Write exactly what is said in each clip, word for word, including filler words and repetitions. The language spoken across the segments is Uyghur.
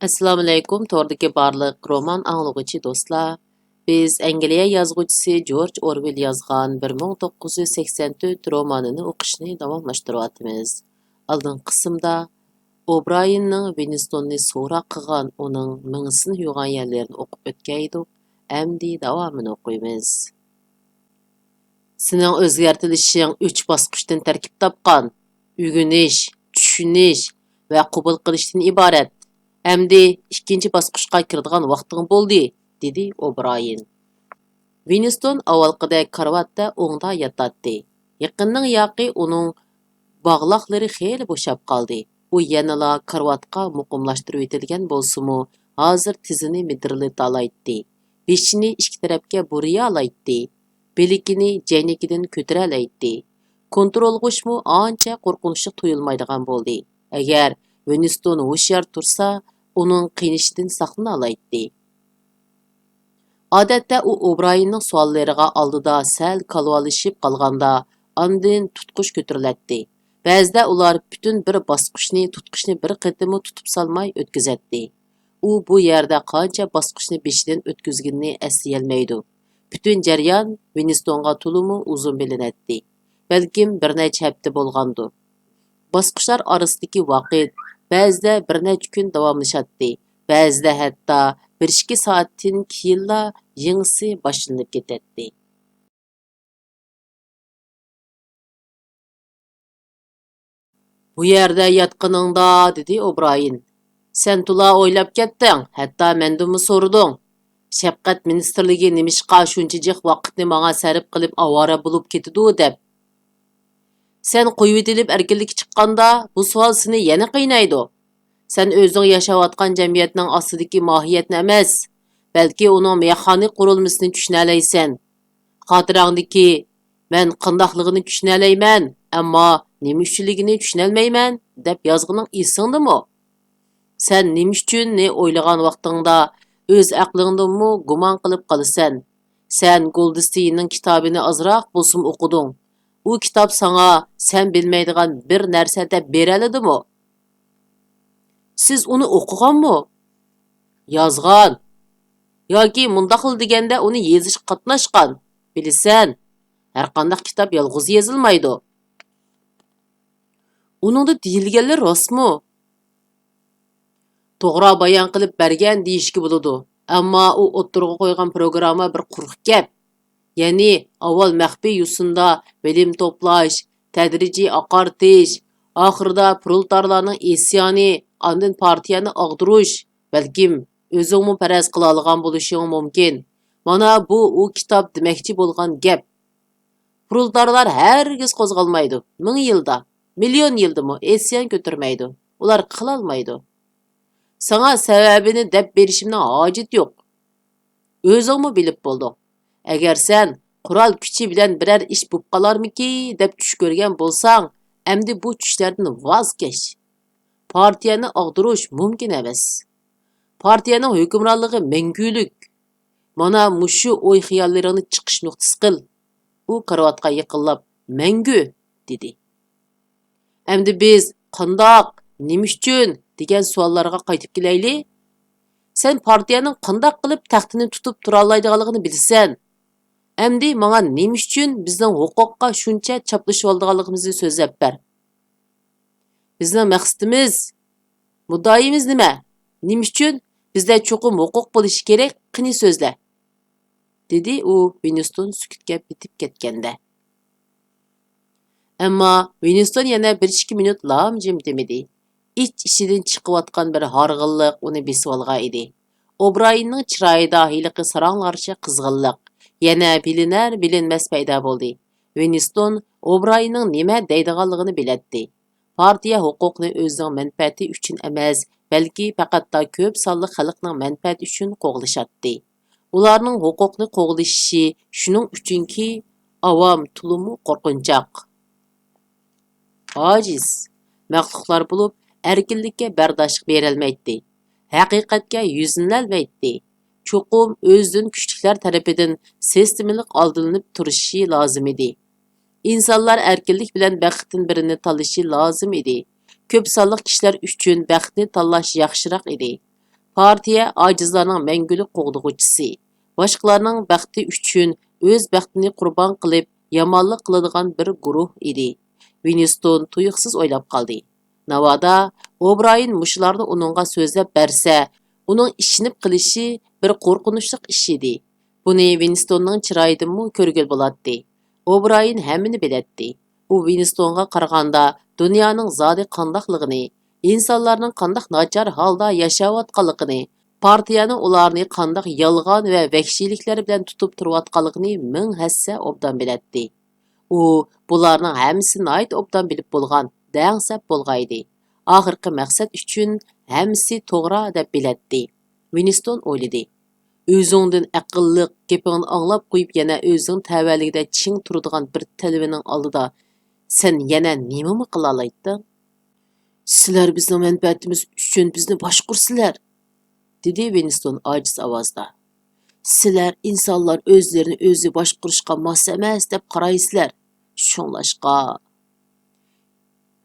ئەسسالامۇئەلەيكۇم، توردىكى بارلىق رومان ئاڭلىغۇچى دوستلار. بىز ئەنگلىيە يازغۇچىسى جورج ئورۋېل يازغان بىر مىڭ توققۇز يۈز سەكسەن تۆت رومانىنى ئوقۇشنى داۋاملاشتۇرۇۋاتىمىز. ئالدىنقى قىسىمدا ئوبرايېننىڭ ۋىنستوننى سوراق قىلغان ئۇنىڭ مېڭىسىنى يۇغان يەرلىرىنى ئوقۇپ ئۆتكەيدۇق. ئەمدى داۋامىنى ئوقۇيمىز. سېنىڭ ئۆزگەرتىلىشىڭ ئۈچ باسقۇچتىن تەركىب تاپقان. ئۆگىنىش، چۈشىنىش ۋە قوبۇل قىلىشتىن ئىبارەت. ئەمدى ئىككىنچى باسقۇچقا كىرىدىغان ۋاقتىڭ بولدى، دېدى ئوبرايېن. ۋىنستون ئاۋۋالقىدەك كارىۋاتتا ئوڭدا ياتاتتى. يېقىننىڭ ياقى ئۇنىڭ باغلاقلىرى خېلى بوشاپ قالدى. ئۇ يەنىلا كارىۋاتقا مۇقىملاشتۇرۇۋېتىلگەن بولسىمۇ، ھازىر تىزىنى مىدىرلىتالايتتى. بېشىنى ئىككى تەرەپكە بۇرىيالايتتى. بىلىكىنى جەينىكىدىن كۆتۈرەلەيتتى. كونترولغۇچمۇ ئانچە قورقۇنچلۇق تۇيۇلمايدىغان بولدى. ئەگەر ۋىنستون ھوشيار تۇرسا، ئۇنىڭ قىينىشىدىن ساقلىنالايتتى. ئادەتتە ئۇ ئوبرايېننىڭ سوئاللىرىغا ئالدىدا سەل كالۋالىشىپ قالغاندا، ئاندىن تۇتقۇچ كۆتۈرۈلەتتى. بەزىدە ئۇلار پۈتۈن بىر باسقۇچنى تۇتقۇچنى بىر قېتىممۇ تۇتۇپ سالماي ئۆتكۈزەتتى. ئۇ بۇ يەردە قانچە باسقۇچنى بېشىدىن ئۆتكۈزگىنىنى ئەسلىيەلمەيدۇ. پۈتۈن جەريان ۋىنستونغا تولىمۇ ئۇزۇن بىلىنەتتى. بەلكىم بىر نەچچە ھەپتە بولغاندۇ. باسقۇچلار ئارىسىدىكى ۋاقىت بەزىدە بىر نەچچە كۈن داۋاملىشاتتى، بەزىدە ھەتتا بىر ئىككى سائەتتىن كېيىنلا يېڭىسى باشلىنىپ كېتەتتى. بۇ يەردە ياتقىنىڭدا، دېدى ئوبرايېن، سەن تولا ئويلاپ كەتتىڭ، ھەتتا مەندىنمۇ سورىدىڭ. شەپقەت مىنىستىرلىكى نېمىشقا شۇنچە جىق ۋاقىتنى ماڭا سەرپ قىلىپ ئاۋارە بولۇپ كېتىدۇ دەپ. سەن قويۇۋېتىلىپ ئەركىنلىككە چىققاندا، بۇ سوئال سېنى يەنە قىينايدۇ. سەن ئۆزۈڭ ياشاۋاتقان جەمئىيەتنىڭ ئاستىدىكى ماھىيەتنى ئەمەس، بەلكى ئۇنىڭ مېخانىك قۇرۇلمىسىنى چۈشىنەلەيسەن. خاتىرەڭدىكى، مەن قانداقلىقىنى چۈشىنەلەيمەن، ئەمما نېمە ئۈچۈنلۈكىنى چۈشىنەلمەيمەن، دەپ يازغىنىڭ ئېسىڭدىمۇ؟ سەن نېمە ئۈچۈننى ئويلىغان ۋاقتىڭدا ئۆز ئەقلىڭدىنمۇ گۇمان قىلىپ قالىسەن. سەن گولدستېيننىڭ كىتابىنى ئازراق بولسىمۇ ئوقۇدۇڭ. ئۇ كىتاب ساڭا سەن بىلمەيدىغان بىر نەرسە دەپ بېرەلىدىمۇ؟ سىز ئۇنى ئوقۇغانمۇ؟ يازغان. ياكى مۇنداقلا دېگەندە ئۇنى يېزىشقا قاتناشقان. بىلىسەن، ھەرقانداق كىتاب يالغۇز يېزىلمايدۇ. ئۇنىڭدا دېيىلگەنلەر راستمۇ؟ توغرا بايان قىلىپ بەرگەن دېيىشكە بولىدۇ. ئەمما ئۇ ئوتتۇرىغا قويغان پروگرامما بىر قۇرۇق گەپ. يەنى ئاۋۋال مەخپىي يوسۇندا بىلىم توپلاش، تەدرىجىي ئاقارتىش، ئاخىرىدا پرولېتارلارنىڭ ئىسيانى، ئاندىن پارتىيەنى ئاغدۇرۇش. بەلكىم ئۆزۈڭمۇ پەرەز قىلالىغان بولۇشۇڭ مۇمكىن. مانا بۇ ئۇ كىتاب دېمەكچى بولغان گەپ. پرولېتارلار ھەرگىز قوزغالمايدۇ. مىڭ يىلدا، مىليون يىلدىمۇ ئىسيان كۆتۈرمەيدۇ. ئۇلار قىلالمايدۇ. ساڭا سەۋەبىنى دەپ بېرىشىمنىڭ ھاجىتى يوق. ئۆزۈڭمۇ بىلىپ بولدۇڭ. ئەگەر سەن قورال كۈچى بىلەن بىرەر ئىش بوپ قالارمىكى دەپ چۈش كۆرگەن بولساڭ، ئەمدى بۇ چۈشلەردىن ۋاز كەچ. پارتىيەنى ئاغدۇرۇش مۇمكىن ئەمەس. پارتىيەنىڭ ھۆكۈمرانلىقى مەڭگۈلۈك. مانا مۇشۇ ئوي-خىياللىرىڭنى چىقىش نۇقتىسى قىل. ئۇ كارىۋاتقا يېقىنلاپ، مەڭگۈ، دېدى. ئەمدى بىز قانداق، نېمە ئۈچۈن دېگەن سوئاللارغا قايتىپ كېلەيلى. سەن پارتىيەنىڭ قانداق قىلىپ تەختىنى تۇتۇپ تۇرالايدىغانلىقىنى بىلىسەن. ئەمدى ماڭا نېمە ئۈچۈن بىزنىڭ ھوقۇققا شۇنچە چاپلىشىۋالىدىغانلىقىمىزنى سۆزلەپ بەر. بىزنىڭ مەقسىتىمىز، مۇددىئايىمىز نېمە؟ نېمە ئۈچۈن بىزدە چوقۇم ھوقۇق بولۇشى كېرەك؟ قېنى سۆزلە. دېدى ئۇ ۋىنستون سۈكۈتكە پېتىپ كەتكەندە. ئەمما ۋىنستون يەنە بىر ئىككى مىنۇت لام-جىم دېمىدى. ئىچ-ئىچىدىن چىقىۋاتقان بىر ھارغىنلىق ئۇنى بېسىۋالغان ئىدى. ئوبرايېننىڭ چىرايىدا ھېلىقى ساراڭلارچە قىزغىنلىق، يەنە بىلىنەر-بىلىنمەس پەيدا بولدى. ۋىنستون ئوبرايېننىڭ نېمە دەيدىغانلىقىنى بىلەتتى. پارتىيە ھوقۇقنى ئۆزىنىڭ مەنپەئەتى ئۈچۈن ئەمەس، بەلكى پەقەتلا كۆپ سانلىق خەلقنىڭ مەنپەئەتى ئۈچۈن قوغلىشاتتى. ئۇلارنىڭ ھوقۇقنى قوغلىشىشى شۇنىڭ ئۈچۈنكى، ئاۋام تولىمۇ قورقۇنچاق، ئاجىز مەخلۇقلار بولۇپ، ئەركىنلىككە بەرداشلىق بېرەلمەيتتى. ھەقىقەتكە يۈزلىنەلمەيتتى. چوقۇم ئۆزىدىن كۈچلۈكلەر تەرىپىدىن سىستېمىلىق ئالدىلىنىپ تۇرۇشى لازىم ئىدى. ئىنسانلار ئەركىنلىك بىلەن بەختتىن بىرىنى تاللىشى لازىم ئىدى. كۆپ سانلىق كىشىلەر ئۈچۈن بەختنى تاللاش ياخشىراق ئىدى. پارتىيە ئاجىزلارنىڭ مەڭگۈلۈك قوغدىغۇچىسى، باشقىلارنىڭ بەختى ئۈچۈن ئۆز بەختىنى قۇربان قىلىپ، يامانلىق قىلىدىغان بىر گۇرۇھ ئىدى. ۋىنستون تۇيۇقسىز ئويلاپ قالدى. ناۋادا ئوبرايېن مۇشۇلارنى ئۇنىڭغا سۆزلەپ بەرسە، ئۇنىڭ ئىشىنىپ قېلىشى بىر قورقۇنچلۇق ئىش ئىدى. بۇنى ۋىنستوننىڭ چىرايىدىنمۇ كۆرگىلى بولاتتى. ئوبرايېن ھەممىنى بىلەتتى. ئۇ ۋىنستونغا قارىغاندا دۇنيانىڭ زادى قانداقلىقىنى، ئىنسانلارنىڭ قانداق ناچار ھالدا ياشاۋاتقانلىقىنى، پارتىيەنىڭ ئۇلارنى قانداق يالغان ۋە ۋەھشىيلىكلەر بىلەن تۇتۇپ تۇرۇۋاتقانلىقىنى مىڭ ھەسسە ئوبدان بىلەتتى. ئۇ بۇلارنىڭ ھەممىسىنى ناھايىتى ئوبدان بىلىپ بولغان، دەڭسەپ بولغانىدى. ئاخىرقى مەقسەت ئۈچۈن ھەممىسى توغرا دەپ بىلەتتى. ۋىنستون ئويلىدى. ئۆزۈڭدىن ئەقىللىق، گېپىڭنى ئاڭلاپ قويۇپ، يەنە ئۆزۈڭ تەۋەلىكىدە چىڭ تۇرىدىغان بىر تەلۋىنىڭ ئالدىدا سەن يەنە نېمىمۇ قىلالايتتىڭ؟ سىلەر بىزنىڭ مەنپەئەتىمىز ئۈچۈن بىزنى باشقۇرىسىلەر، دېدى ۋىنستون ئاجىز ئاۋازدا. سىلەر ئىنسانلار ئۆزلىرىنى ئۆزى باشقۇرۇشقا ماس ئەمەس دەپ قارايسىلەر. شۇڭلاشقا.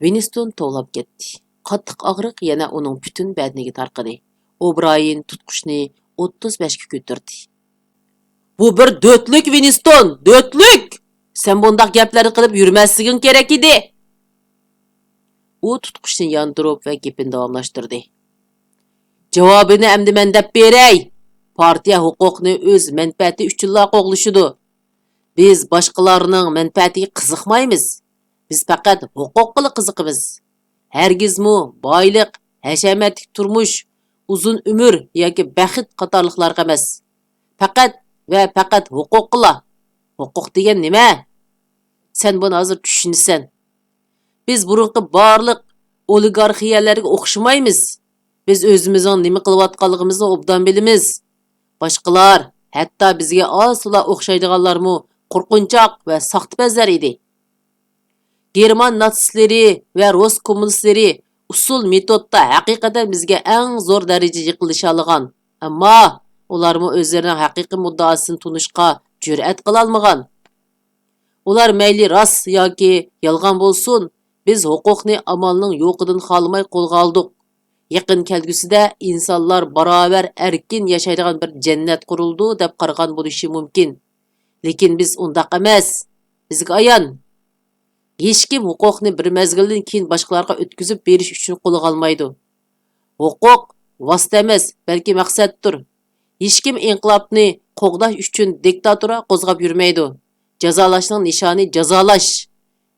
ۋىنستون توۋلاپ كەتتى. قاتتىق ئاغرىق يەنە ئۇنىڭ پۈتۈن بەدىنىگە تارقىدى. ئوبرايېن تۇتقۇچنى ئوتتۇز بەشكە كۆتۈردى. بۇ بىر دۆتلۈك، ۋىنستون، دۆتلۈك! سەن بۇنداق گەپلەرنى قىلىپ يۈرمەسلىكىڭ كېرەك ئىدى. ئۇ تۇتقۇچنى ياندۇرۇپ ۋە گېپىنى داۋاملاشتۇردى. جاۋابىنى ئەمدى مەن دەپ بېرەي. پارتىيە ھوقۇقنى ئۆز مەنپەئەتى ئۈچۈنلا قوغلىشىدۇ. بىز باشقىلارنىڭ مەنپەئەتىگە قىزىقمايمىز. بىز پەقەت ھوقۇققىلا قىزىقىمىز. ھەرگىزمۇ بايلىق، ھەشەمەتلىك تۇرمۇش، ئۇزۇن ئۆمۈر ياكى بەخت قاتارلىقلارغا ئەمەس. پەقەت ۋە پەقەت ھوقۇققىلا. ھوقۇق دېگەن نېمە؟ سەن بۇنى ھازىر چۈشىنىسەن. بىز بۇرۇنقى بارلىق ئولىگارخىيەلەرگە ئوخشىمايمىز. بىز ئۆزىمىزنىڭ نېمە قىلىۋاتقانلىقىمىزنى ئوبدان بىلىمىز. باشقىلار، ھەتتا بىزگە ئاز-تولا ئوخشايدىغانلارمۇ قورقۇنچاق ۋە ساختىپەزلەر ئىدى. گېرمان ناتسىستلىرى ۋە رۇس كوممۇنىستلىرى ئۇسۇل مېتودتا ھەقىقەتەن بىزگە ئەڭ زور دەرىجىدە يېقىنلىشالىغان. ئەمما ئۇلارمۇ ئۆزلىرىنىڭ ھەقىقىي مۇددىئاسىنى تونۇشقا جۈرئەت قىلالمىغان. ئۇلار مەيلى راست ياكى يالغان بولسۇن، بىز ھوقۇقنى ئامالنىڭ يوقىدىن خالىماي قولغا ئالدۇق. يېقىن كەلگۈسىدە ئىنسانلار باراۋەر ئەركىن ياشايدىغان بىر جەننەت قۇرۇلىدۇ دەپ قارىغان بولۇشى مۇمكىن. لېكىن بىز ئۇنداق ئەمەس. بىزگە ئايان، ھېچكىم ھوقۇقنى بىر مەزگىلدىن كېيىن باشقىلارغا ئۆتكۈزۈپ بېرىش ئۈچۈن قولىغا ئالمايدۇ. ھوقۇق ۋاسىتە ئەمەس، بەلكى مەقسەتتۇر. ھېچكىم ئىنقىلابنى قوغداش ئۈچۈن دىكتاتورا قوزغاپ يۈرمەيدۇ. جازالاشنىڭ نىشانى جازالاش.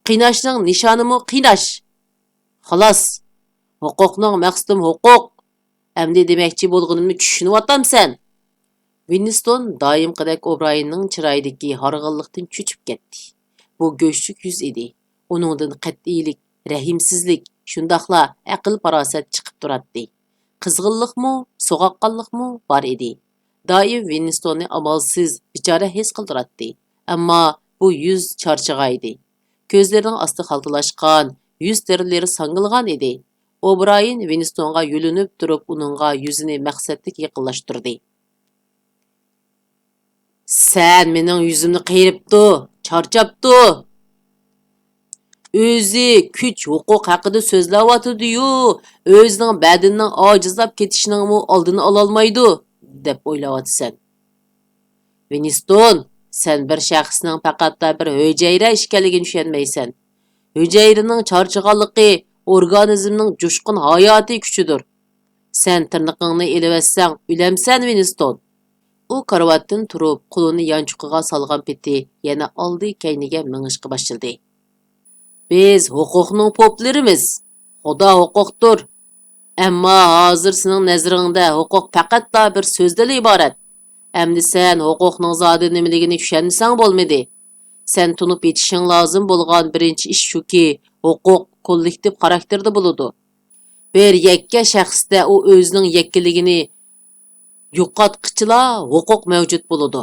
قىيناشنىڭ نىشانىمۇ قىيناش. خالاس. ھوقۇقنىڭ مەقسىتىمۇ ھوقۇق. ئەمدى دېمەكچى بولغىنىمنى چۈشىنىۋاتامسەن؟ ۋىنستون دائىمقىدەك ئوبرايېننىڭ چىرايىدىكى ھارغىنلىقتىن چۆچۈپ كەتتى. بۇ گۆشلۈك يۈز ئىدى. ئۇنىڭدىن قەتئىيلىك، رەھىمسىزلىك، شۇنداقلا ئەقىل-پاراسەت چىقىپ تۇراتتى. قىزغىنلىقمۇ، سوغۇققانلىقمۇ بار ئىدى. دائىم ۋىنستوننى ئامالسىز، بىچارە ھېس قىلدۇراتتى. ئەمما بۇ يۈز چارچىغانىدى. كۆزلىرىنىڭ ئاستى خالتىلاشقان، يۈز تېرىلىرى ساڭگىلىغان ئىدى. ئوبرايېن ۋىنستونغا يۆلىنىپ تۇرۇپ، ئۇنىڭغا يۈزىنى مەقسەتلىك يېقىنلاشتۇردى. سەن مېنىڭ يۈزۈمنى قېرىپتۇ، چارچاپتۇ. ئۆزى كۈچ، ھوقۇق ھەققىدە سۆزلەۋاتىدۇ-يۇ، ئۆزىنىڭ بەدىنىنىڭ ئاجىزلاپ كېتىشىنىڭمۇ ئالدىنى ئالالمايدۇ، دەپ ئويلاۋاتىسەن. ۋىنستون، سەن بىر شەخسنىڭ پەقەتلا بىر ھۈجەيرە ئىكەنلىكىنى چۈشەنمەيسەن. ھۈجەيرىنىڭ چارچىغانلىقى ئورگانىزمنىڭ جۇشقۇن ھاياتىي كۈچىدۇر. سەن تىرنىقىڭنى ئېلىۋەتسەڭ، ئۆلەمسەن، ۋىنستون. ئۇ كارىۋاتتىن تۇرۇپ، قولىنى يانچۇقىغا سالغان پېتى يەنە ئالدى-كەينىگە مېڭىشقا باشلىدى. بىز ھوقۇقنىڭ پوپلىرىمىز. خۇدا ھوقۇقتۇر. ئەمما ھازىر سېنىڭ نەزىرىڭدە ھوقۇق پەقەتلا بىر سۆزدىنلا ئىبارەت. ئەمدى سەن ھوقۇقنىڭ زادى نېمىلىكىنى چۈشەنمىسەڭ بولمىدى. سەن تونۇپ يېتىشىڭ لازىم بولغان بىرىنچى ئىش شۇكى، ھوقۇق كوللېكتىپ خاراكتېردا بولىدۇ. بىر يەككە شەخستە ئۇ ئۆزىنىڭ يەككىلىكىنى يوقاتقىچىلا ھوقۇق مەۋجۇت بولىدۇ.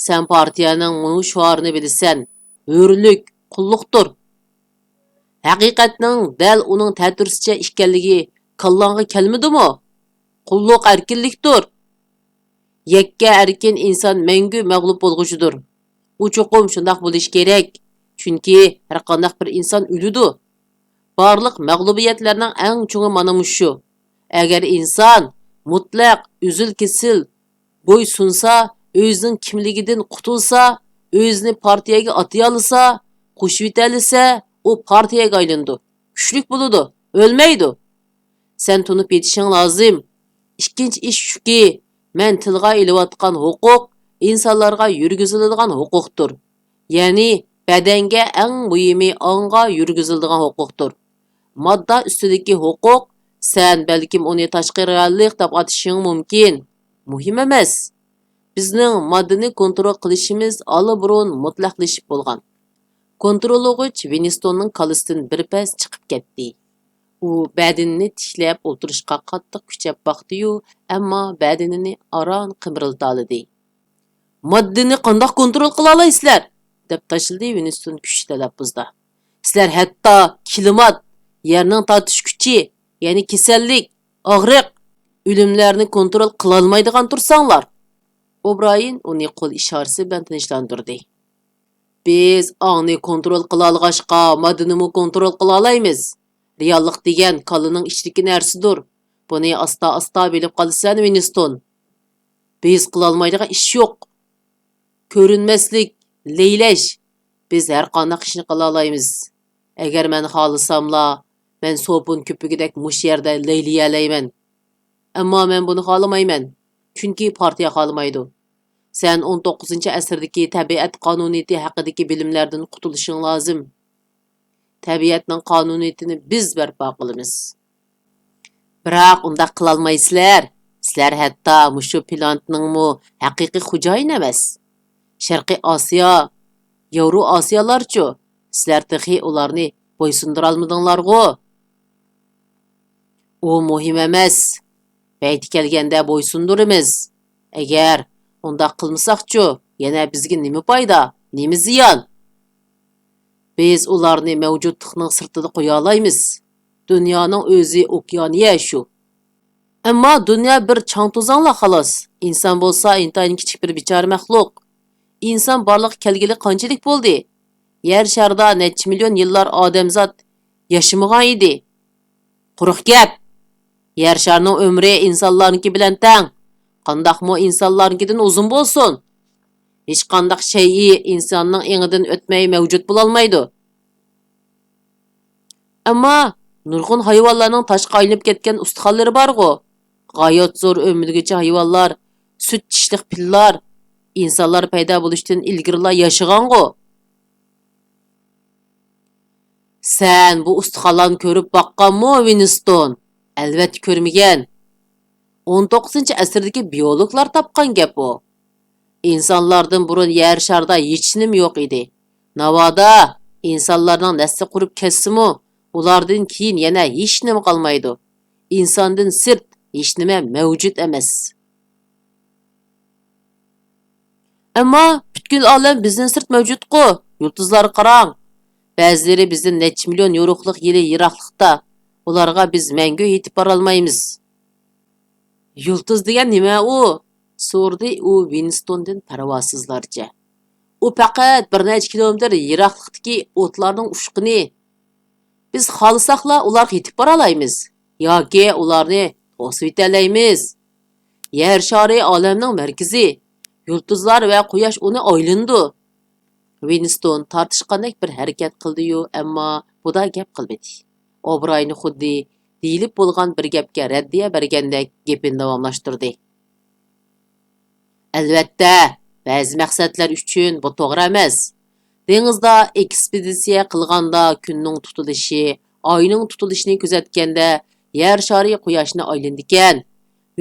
سەن پارتىيەنىڭ مۇنۇ شوئارىنى بىلىسەن، ھۆرلۈك، قۇللۇقتۇر. ھەقىقەتنىڭ دەل ئۇنىڭ تەتۈرىسىچە ئىكەنلىكى كاللاڭغا كەلمىدىمۇ؟ قۇللۇق ئەركىنلىكتۇر. يەككە ئەركىن ئىنسان مەڭگۈ مەغلۇپ بولغۇچىدۇر. ئۇ چوقۇم شۇنداق بولۇشى كېرەك. چۈنكى ھەرقانداق بىر ئىنسان ئۆلىدۇ. بارلىق مەغلۇبىيەتلەرنىڭ ئەڭ چوڭى مانا مۇشۇ. ئەگەر ئىنسان مۇتلەق، ئۈزۈل-كېسىل بويسۇنسا، ئۆزىنىڭ كىملىكىدىن قۇتۇلسا، ئۆزىنى پارتىيەگە ئاتىيالىسا، قوشۇۋېتەلىسە، ئۇ پارتىيەگە ئايلىنىدۇ. كۈچلۈك بولىدۇ، ئۆلمەيدۇ. سەن تونۇپ يېتىشىڭ لازىم. ئىككىنچى ئىش شۇكى، مەن تىلغا ئېلىۋاتقان ھوقۇق ئىنسانلارغا يۈرگۈزۈلىدىغان ھوقۇقتۇر. يەنى بەدەنگە ئەڭ مۇھىمى ئاڭغا يۈرگۈزۈلىدىغان ھوقۇقتۇر. ماددا ئۈستىدىكى ھوقۇق، سەن بەلكىم ئۇنى تاشقى رېئاللىق دەپ ئاتىشىڭ مۇمكىن. مۇھىم ئەمەس. بىزنىڭ ماددىنى كونترول قىلىشىمىز ئاللىبۇرۇن مۇتلەقلىشىپ بولغان. كونتروللىغۇچ ۋىنستوننىڭ كاللىسىدىن بىر پەس چىقىپ كەتتى. ئۇ بەدىنىنى تىكلەپ ئولتۇرۇشقا قاتتىق كۈچەپ باقتى-يۇ، ئەمما بەدىنىنى ئاران قىمىرلىتالىدى. ماددىنى قانداق كونترول قىلالايسىلەر؟ دەپ تاشلىدى ۋىنستون كۈچلۈك تەلەپپۇزدا. سىلەر ھەتتا كىلىمات، يەرنىڭ تارتىش كۈچى، يەنى كېسەللىك، ئاغرىق، ئۆلۈملەرنى كونترول قىلالمايدىغان تۇرساڭلار. ئوبرايېن ئۇنى قول ئىشارىسى بىلەن تىنچلاندۇردى. بىز ئاڭنى كونترول قىلالىغاچقا، ماددىنىمۇ كونترول قىلالايمىز. رېئاللىق دېگەن كاللىنىڭ ئىچىدىكى نەرسىدۇر. بۇنى ئاستا-ئاستا بىلىپ قالىسەن، ۋىنستون. بىز قىلالمايدىغان ئىش يوق. كۆرۈنمەسلىك، لەيلەش. بىز ھەرقانداق ئىشنى قىلالايمىز. ئەگەر مەن خالىساملا، مەن سوپۇن كۆپۈكىدەك مۇشۇ يەردە لەيلىيەلەيمەن. ئەمما مەن بۇنى خالىمايمەن. چۈنكى پارتىيە خالىمايدۇ. سەن ئون توققۇزىنچى ئەسىردىكى تەبىئەت قانۇنىيىتى ھەققىدىكى بىلىملەردىن قۇتۇلۇشۇڭ لازىم. تەبىئەتنىڭ قانۇنىيىتىنى بىز بەرپا قىلىمىز. بىراق ئۇنداق قىلالمايسىلەر. سىلەر ھەتتا مۇشۇ پلانېتنىڭمۇ ھەقىقىي خوجايىنى ئەمەس. شەرقىي ئاسىيا، ياۋرو ئاسىيالارچۇ؟ سىلەر تېخى ئۇلارنى بويسۇندۇرالمىدىڭلارغۇ؟ ئۇ مۇھىم ئەمەس. پەيتى كەلگەندە بويسۇندۇرىمىز. ئەگەر ئۇنداق قىلمىساقچۇ، يەنە بىزگە نېمە پايدا، نېمە زىيان؟ بىز ئۇلارنى مەۋجۇتلۇقنىڭ سىرتىدا قويالايمىز. دۇنيانىڭ ئۆزى ئوكيانىيە شۇ. ئەمما دۇنيا بىر چاڭ-توزانلا خالاس. ئىنسان بولسا ئىنتايىن كىچىك بىر بىچارە مەخلۇق. ئىنسان بارلىققا كەلگىلى قانچىلىك بولدى؟ يەر شارىدا نەچچە مىليون يىللار ئادەمزات ياشىمىغان ئىدى. قۇرۇق گەپ! يەر شارىنىڭ ئۆمرى ئىنسانلارنىڭكى بىلەن تەڭ. قانداقمۇ ئىنسانلارنىڭكىدىن ئۇزۇن بولسۇن؟ ھېچقانداق شەيئى ئىنساننىڭ ئېڭىدىن ئۆتمەي مەۋجۇت بولالمايدۇ. ئەمما نۇرغۇن ھايۋانلارنىڭ تاشقا ئايلىنىپ كەتكەن ئۇستىخانلىرى بارغۇ. غايەت زور ئۆمىلىگۈچى ھايۋانلار، سۈت چىشلىق پىللار، ئىنسانلار پەيدا بولۇشتىن ئىلگىرىلا ياشىغانغۇ. سەن بۇ ئۇستىخانلارنى كۆرۈپ باققانمۇ، ۋىنستون؟ ئەلۋەتتە كۆرمىگەن. ئون توققۇزىنچى ئەسىردىكى بىيولوگلار تاپقان گەپ ئۇ. ئىنسانلاردىن بۇرۇن يەر شارىدا ھېچنېمە يوق ئىدى. ناۋادا ئىنسانلارنىڭ نەسلى قۇرۇپ كەتسىمۇ، ئۇلاردىن كېيىن يەنە ھېچنېمە قالمايدۇ. ئىنساندىن سىرت ھېچنېمە مەۋجۇت ئەمەس. ئەمما پۈتكۈل ئالەم بىزدىن سىرت مەۋجۇتقۇ. يۇلتۇزلارغا قاراڭ. بەزىلىرى بىزدىن نەچچە مىليون يورۇقلۇق يىلى يىراقلىقتا. ئۇلارغا بىز مەڭگۈ يېتىپ بارالمايمىز. يۇلتۇز دېگەن نېمە ئۇ؟ سورىدى ئۇ ۋىنستوندىن پەرۋاسىزلارچە. ئۇ پەقەت بىر نەچچە كىلومېتىر يىراقلىقتىكى ئوتلارنىڭ ئۇچقۇنى. بىز خالىساقلا ئۇلارغا يېتىپ بارالايمىز ياكى ئۇلارنى توسۇۋېتەلەيمىز. يەر شارى ئالەمنىڭ مەركىزى. يۇلتۇزلار ۋە قۇياش ئۇنى ئايلىنىدۇ. ۋىنستون تارتىشقاندەك بىر ھەرىكەت قىلدى-يۇ، ئەمما بۇدا گەپ قىلمىدى. ئوبرايېن خۇددى دېيىلىپ بولغان بىر گەپكە رەددىيە بەرگەندەك گېپىنى داۋاملاشتۇردى. ئەلۋەتتە، بەزى مەقسەتلەر ئۈچۈن بۇ توغرا ئەمەس. دېڭىزدا ئېكسپېدىتسىيە قىلغاندا كۈننىڭ تۇتۇلۇشى، ئاينىڭ تۇتۇلۇشىنى كۆزەتكەندە يەر شارى قۇياشنى ئايلىنىدىكەن.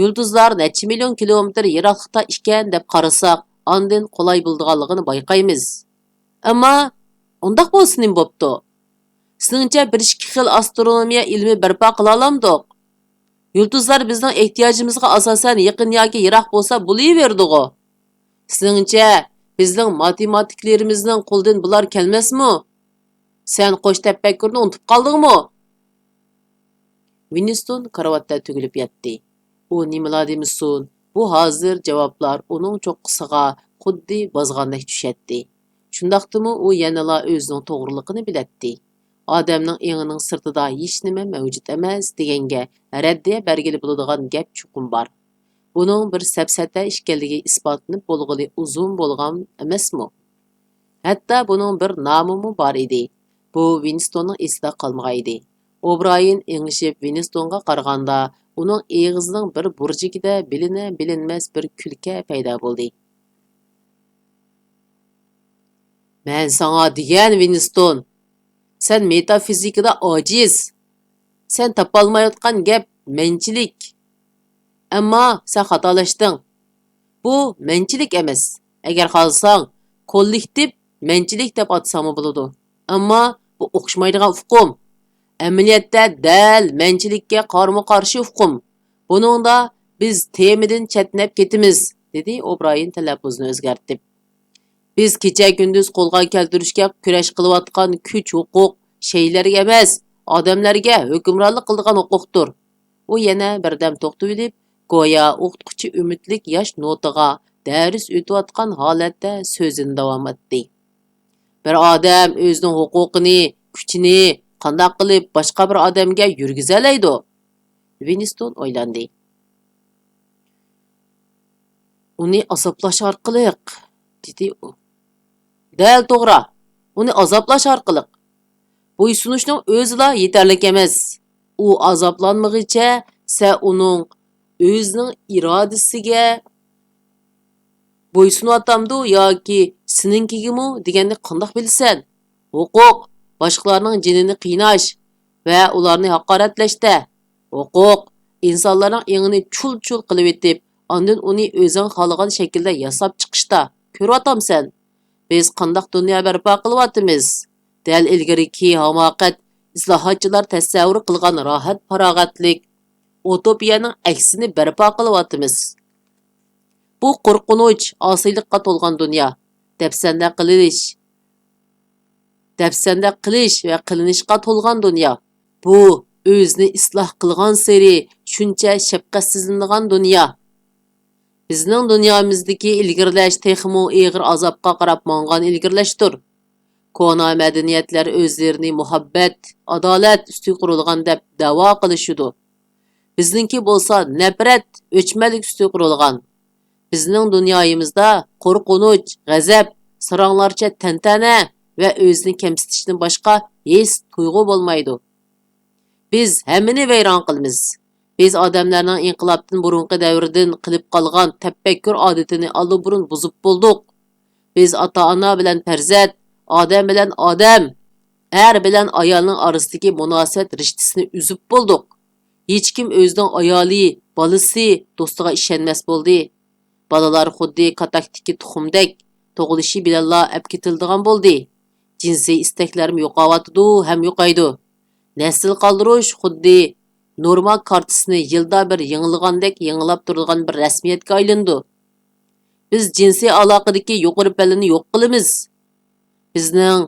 يۇلتۇزلار نەچچە مىليون كىلومېتىر يىراقلىقتا ئىكەن دەپ قارىساق، ئاندىن قولاي بولىدىغانلىقىنى بايقايمىز. ئەمما ئۇنداق بولسا نېمە بوپتۇ؟ سېنىڭچە بىر ئىككى خىل ئاسترونومىيە ئىلمى بەرپا قىلالامدۇق؟ يۇلتۇزلار بىزنىڭ ئېھتىياجىمىزغا ئاساسەن يېقىن ياكى يىراق بولسا بولۇۋېرىدىغۇ. سېنىڭچە بىزنىڭ ماتېماتىكلىرىمىزنىڭ قولىدىن بۇلار كەلمەسمۇ؟ سەن قوش تەپەككۇرنى ئۇنتۇپ قالدىڭمۇ؟ ۋىنستون كارىۋاتتا تۈگۈلۈپ ياتتى. ئۇ نېمىلا دېمىسۇن، بۇ ھازىر جاۋابلار ئۇنىڭ چوققىسىغا خۇددى بازغاندەك چۈشەتتى. شۇنداقتىمۇ ئۇ يەنىلا ئۆزىنىڭ توغرىلىقىنى بىلەتتى. ئادەمنىڭ ئېڭىنىڭ سىرتىدا ھېچنېمە مەۋجۇت ئەمەس دېگەنگە رەددىيە بەرگىلى بولىدىغان گەپ چوقۇم بار. بۇنىڭ بىر سەپسەتە ئىكەنلىكى ئىسپاتلىنىپ بولغىلى ئۇزۇن بولغان ئەمەسمۇ؟ ھەتتا بۇنىڭ بىر نامىمۇ بار ئىدى. بۇ ۋىنستوننىڭ ئېسىدە قالمىغان ئىدى. ئوبرايېن ئېڭىشىپ ۋىنستونغا قارىغاندا، ئۇنىڭ ئېغىزىنىڭ بىر بۇرجىكىدە بىلىنە-بىلىنمەس بىر كۈلكە پەيدا بولدى. مەن ساڭا دېگەن، ۋىنستون، سەن مېتافىزىكىدا ئاجىز. سەن تاپالمايۋاتقان گەپ مەنچىلىك. ئەمما سەن خاتالاشتىڭ. بۇ مەنچىلىك ئەمەس. ئەگەر خالىساڭ، كوللېكتىپ مەنچىلىك دەپ ئاتىساڭمۇ بولىدۇ. ئەمما بۇ ئوخشىمايدىغان ئۇقۇم. ئەمەلىيەتتە دەل مەنچىلىككە قارىمۇ قارشى ئۇقۇم. بۇنىڭدا بىز تېمىدىن چەتنەپ كېتىمىز، دېدى ئوبرايېن تەلەپپۇزىنى ئۆزگەرتىپ. بىز كېچە-كۈندۈز قولغا كەلتۈرۈشكە كۈرەش قىلىۋاتقان كۈچ ھوقۇق شەيلەرگە ئەمەس، ئادەملەرگە ھۆكۈمرانلىق قىلىدىغان ھوقۇقتۇر. ئۇ يەنە بىردەم توختىۋېلىپ، گويا ئوقۇتقۇچى ئۈمىدلىك ياش نوتىغا دەرس ئۆتۈۋاتقان ھالەتتە سۆزىنى داۋام ئەتتى. بىر ئادەم ئۆزىنىڭ ھوقۇقىنى، كۈچىنى قانداق قىلىپ باشقا بىر ئادەمگە يۈرگۈزەلەيدۇ؟ ۋىنستون ئويلاندى. ئۇنى ئازابلاش ئارقىلىق، دېدى ئۇ. دەل توغرا، ئۇنى ئازابلاش ئارقىلىق. بويسۇنۇشنىڭ ئۆزىلا يېتەرلىك ئەمەس. ئۇ ئازابلانمىغىچە سەن ئۇنىڭ ئۆزىنىڭ ئىرادىسىگە بويسۇنۇۋاتامدۇ ياكى سېنىڭكىگىمۇ دېگەننى قانداق بىلىسەن؟ ھوقۇق، باشقىلارنىڭ جېنىنى قىيناش ۋە ئۇلارنى ھاقارەتلەشتە. ھوقۇق، ئىنسانلارنىڭ ئېڭىنى چۇل-چۇل قىلىۋېتىپ، ئاندىن ئۇنى ئۆزۈڭ خالىغان شەكىلدە ياساپ چىقىشتا. كۆرۈۋاتامسەن؟ بىز قانداق دۇنيا بەرپا قىلىۋاتىمىز؟ دەل ئىلگىرىكى ھاماقەت، ئىسلاھاتچىلار تەسەۋۋۇر قىلغان راھەت-پاراغەتلىك ئۇتوپىيەنىڭ ئەكسىنى بەرپا قىلىۋاتىمىز. بۇ قورقۇنچ، ئاسىيلىققا تولغان دۇنيا. دەپسەندە قىلىش، دەپسەندە قىلىش ۋە قىلىنىشقا تولغان دۇنيا. بۇ ئۆزىنى ئىسلاھ قىلغانسېرى شۇنچە شەپقەتسىزلىنىدىغان دۇنيا. بىزنىڭ دۇنيامىزدىكى ئىلگىرىلەش تېخىمۇ ئېغىر ئازابقا قاراپ ماڭغان ئىلگىرىلەشتۇر. كونا مەدەنىيەتلەر ئۆزلىرىنى مۇھەببەت، ئادالەت ئۈستىگە قۇرۇلغان دەپ دەۋا قىلىشىدۇ. بىزنىڭكى بولسا نەپرەت، ئۆچمەنلىك ئۈستىگە قۇرۇلغان. بىزنىڭ دۇنيايىمىزدا قورقۇنچ، غەزەپ، ساراڭلارچە تەنتەنە ۋە ئۆزىنى كەمسىتىشتىن باشقا ھېس تۇيغۇ بولمايدۇ. بىز ھەممىنى ۋەيران قىلىمىز. بىز ئادەملەرنىڭ ئىنقىلابتىن بۇرۇنقى دەۋردىن قېلىپ قالغان تەپەككۇر ئادىتىنى ئاللىبۇرۇن بۇزۇپ بولدۇق. بىز ئاتا-ئانا بىلەن پەرزەنت، ئادەم بىلەن ئادەم، ئەر بىلەن ئايالنىڭ ئارىسىدىكى مۇناسىۋەت رىشتىسىنى ئۈزۈپ بولدۇق. ھېچكىم ئۆزىنىڭ ئايالى، بالىسى، دوستىغا ئىشەنمەس بولدى. بالىلار خۇددى كاتاكتىكى تۇخۇمدەك تۇغۇلۇشى بىلەنلا ئەپ كېتىلىدىغان بولدى. جىنسىي ئىستەكلەرمۇ يوقاۋاتىدۇ ھەم يوقايدۇ. نەسىل قالدۇرۇش خۇددى نورما كارتىسىنى يىلدا بىر يېڭىلىغاندەك يېڭىلاپ تۇرىدىغان بىر رەسمىيەتكە ئايلىنىدۇ. بىز جىنسىي ئالاقىدىكى يۇقىرى پەللىنى يوق قىلىمىز. بىزنىڭ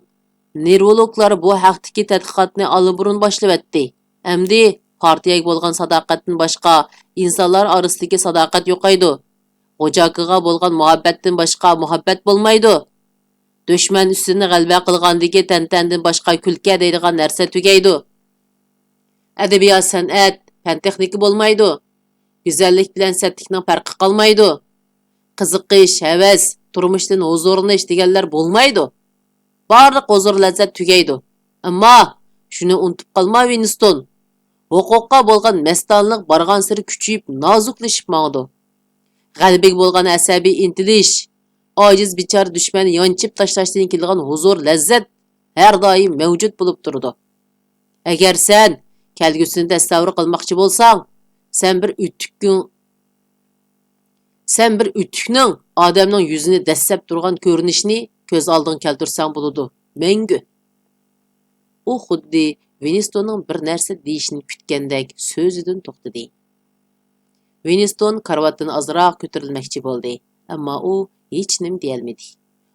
نېرۋولوگلار بۇ ھەقتىكى تەتقىقاتنى ئاللىبۇرۇن باشلىۋەتتى. ئەمدى پارتىيەگە بولغان ساداقەتتىن باشقا ئىنسانلار ئارىسىدىكى ساداقەت يوقايدۇ. غوجاكىغا بولغان مۇھەببەتتىن باشقا مۇھەببەت بولمايدۇ. دۈشمەن ئۈستىدىن غەلىبە قىلغاندىكى تەنتەنىدىن باشقا كۈلكە دەيدىغان نەرسە تۈگەيدۇ. ئەدەبىيات، سەنئەت، پەن-تېخنىكا بولمايدۇ. گۈزەللىك بىلەن سەتلىكنىڭ پەرقى قالمايدۇ. قىزىقىش، ھەۋەس، تۇرمۇشتىن ھۇزۇرلىنىش دېگەنلەر بولمايدۇ. بارلىق ھۇزۇر-لەززەت تۈگەيدۇ. ئەمما شۇنى ئۇنتۇپ قالما، ۋىنستون. ھوقۇققا بولغان مەستانىلىق بارغانسېرى كۈچىيىپ، نازۇكلىشىپ ماڭىدۇ. غەلىبىگە بولغان ئەسەبىي ئىنتىلىش، ئاجىز بىچارە دۈشمەننى يانچىپ تاشلاشتىن كېلىدىغان ھۇزۇر-لەززەت ھەر دائىم مەۋجۇت بولۇپ تۇرىدۇ. ئەگەر سەن كەلگۈسىنى تەسەۋۋۇر قىلماقچى بولساڭ، سەن بىر ئۆتۈكنىڭ، سەن بىر ئۆتۈكنىڭ ئادەمنىڭ يۈزىنى دەسسەپ تۇرغان كۆرۈنۈشىنى كۆز ئالدىڭغا كەلتۈرسەڭ بولىدۇ. مەڭگۈ. ئۇ خۇددى ۋىنستوننىڭ بىر نەرسە دېيىشىنى كۈتكەندەك سۆزىدىن توختىدى. ۋىنستون كارىۋاتتىن ئازراق كۆتۈرۈلمەكچى بولدى، ئەمما ئۇ ھېچنېمە دېيەلمىدى.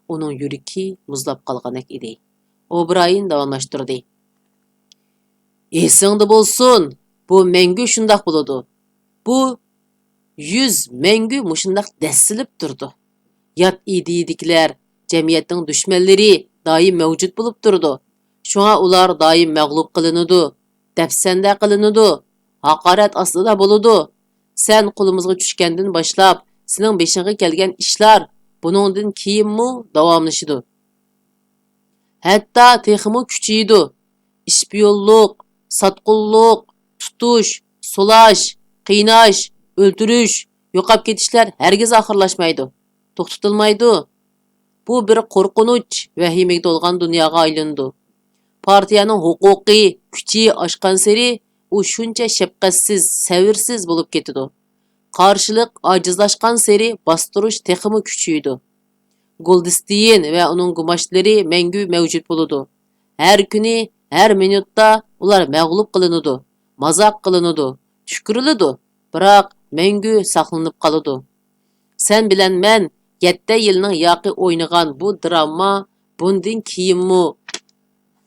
ئۇنىڭ يۈرىكى مۇزلاپ قالغاندەك ئىدى. ئوبرايېن داۋاملاشتۇردى. ئېسىڭدە بولسۇن، بۇ مەڭگۈ شۇنداق بولىدۇ. بۇ يۈز مەڭگۈ مۇشۇنداق دەسسىلىپ تۇرىدۇ. يات ئىدىيىدىكىلەر، جەمئىيەتنىڭ دۈشمەنلىرى دائىم مەۋجۇت بولۇپ تۇرىدۇ. شۇڭا ئۇلار دائىم مەغلۇپ قىلىنىدۇ، دەپسەندە قىلىنىدۇ. ھاقارەت ئاستىدا بولىدۇ. سەن قولىمىزغا چۈشكەندىن باشلاپ، سېنىڭ بېشىڭغا كەلگەن ئىشلار بۇنىڭدىن كېيىنمۇ داۋاملىشىدۇ. ھەتتا تېخىمۇ كۈچىيىدۇ. ئىشپىيونلۇق، ساتقۇنلۇق، تۇتۇش، سولاش، قىيناش، ئۆلتۈرۈش، يوقاپ كېتىشلەر ھەرگىز ئاخىرلاشمايدۇ، توختىتىلمايدۇ. بۇ بىر قورقۇنچ، ۋەھىمىگە تولغان دۇنياغا ئايلىنىدۇ. پارتىيەنىڭ ھوقۇقى، كۈچى ئاشقانسېرى، ئۇ شۇنچە شەپقەتسىز، سەۋرسىز بولۇپ كېتىدۇ. قارشىلىق ئاجىزلاشقانسېرى باستۇرۇش تېخىمۇ كۈچىيىدۇ. گولدستېين ۋە ئۇنىڭ گۇماشلىرى مەڭگۈ مەۋجۇت بولىدۇ. ھەر كۈنى، ھەر مىنۇتتا ئۇلار مەغلۇپ قىلىنىدۇ، مازاق قىلىنىدۇ، چۈشكۈرۈلىدۇ، بىراق مەڭگۈ ساقلىنىپ قالىدۇ. سەن بىلەن مەن يەتتە يىلنىڭ ياقى ئوينىغان بۇ دىراما بۇندىن كېيىنمۇ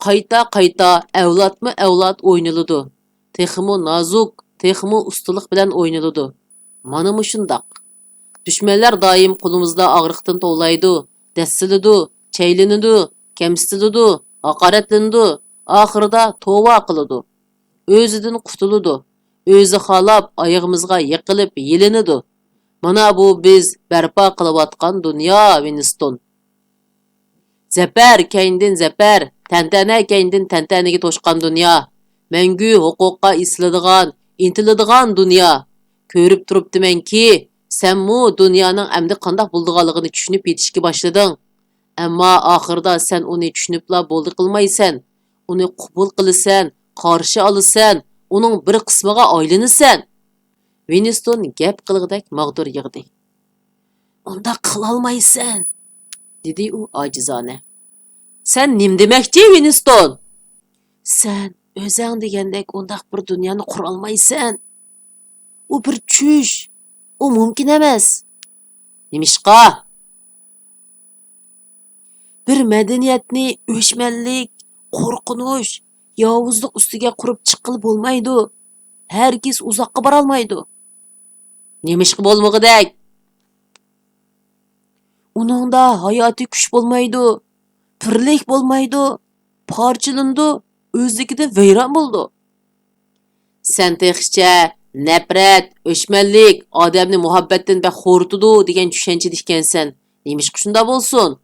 قايتا-قايتا، ئەۋلادمۇ ئەۋلاد ئوينىلىدۇ. تېخىمۇ نازۇك، تېخىمۇ ئۇستىلىق بىلەن ئوينىلىدۇ. مانا مۇشۇنداق. دۈشمەنلەر دائىم قولىمىزدا ئاغرىقتىن توۋلايدۇ، دەسسىلىدۇ، چەيلىنىدۇ، كەمسىتىلىدۇ، ھاقارەتلىنىدۇ، ئاخىرىدا توۋا قىلىدۇ. ئۆزىدىن قۇتۇلىدۇ. ئۆزى خالاپ ئايىغىمىزغا يىقىلىپ يېلىنىدۇ. مانا بۇ بىز بەرپا قىلىۋاتقان دۇنيا، ۋىنستون. زەپەر كەينىدىن زەپەر، تەنتەنە كەينىدىن تەنتەنىگە توشقان دۇنيا. مەڭگۈ ھوقۇققا ئېسىلىدىغان، ئىنتىلىدىغان دۇنيا. كۆرۈپ تۇرۇپتىمەنكى، سەنمۇ دۇنيانىڭ ئەمدى قانداق بولىدىغانلىقىنى چۈشىنىپ يېتىشكە باشلىدىڭ. ئەمما ئاخىرىدا سەن ئۇنى چۈشىنىپلا بولدى قىلمايسەن. ئۇنى قوبۇل قىلىسەن، قارشى ئالىسەن، ئۇنىڭ بىر قىسمىغا ئايلىنىسەن. ۋىنستون گەپ قىلغۇدەك ماغدۇر يىغدى. ئۇنداق قىلالمايسەن، دېدى ئۇ ئاجىزانە. سەن نېمە دېمەكچى، ۋىنستون؟ سەن ئۆزەڭ دېگەندەك ئۇنداق بىر دۇنيانى قۇرالمايسەن. ئۇ بىر چۈش. ئۇ مۇمكىن ئەمەس. نېمىشقا؟ بىر مەدەنىيەتنى ئۆچمەنلىك، قورقۇنچ، ياۋۇزلۇق ئۈستىگە قۇرۇپ چىققىلى بولمايدۇ. ھەرگىز ئۇزاققا بارالمايدۇ. نېمىشقا بولمىغۇدەك؟ ئۇنىڭدا ھاياتىي كۈچ بولمايدۇ، بىرلىك بولمايدۇ، پارچىلىنىدۇ، ئۆزلۈكىدىن ۋەيران بولىدۇ. سەن تېخىچە نەپرەت، ئۆچمەنلىك ئادەمنى مۇھەببەتتىن بەك خورىتىدۇ دېگەن چۈشەنچىدە ئىكەنسەن. نېمىشقا شۇنداق بولسۇن؟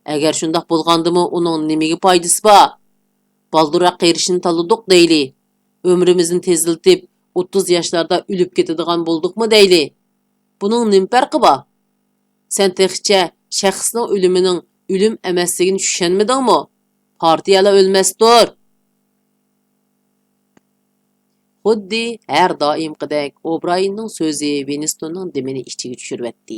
ئەگەر شۇنداق بولغاندىمۇ ئۇنىڭ نېمىگە پايدىسى بار؟ بالدۇرراق قېرىشنى تاللىدۇق دەيلى. ئۆمرىمىزنى تېزلىتىپ، ئوتتۇز ياشلاردا ئۆلۈپ كېتىدىغان بولدۇقمۇ دەيلى. بۇنىڭ نېمە پەرقى بار؟ سەن تېخىچە شەخسنىڭ ئۆلۈمىنىڭ ئۆلۈم ئەمەسلىكىنى چۈشەنمىدىڭمۇ؟ پارتىيەلا ئۆلمەستۇر! خۇددى ھەر دائىمقىدەك ئوبرايېننىڭ سۆزى ۋىنستوننىڭ دېمىنى ئىچىگە چۈشۈرۈۋەتتى.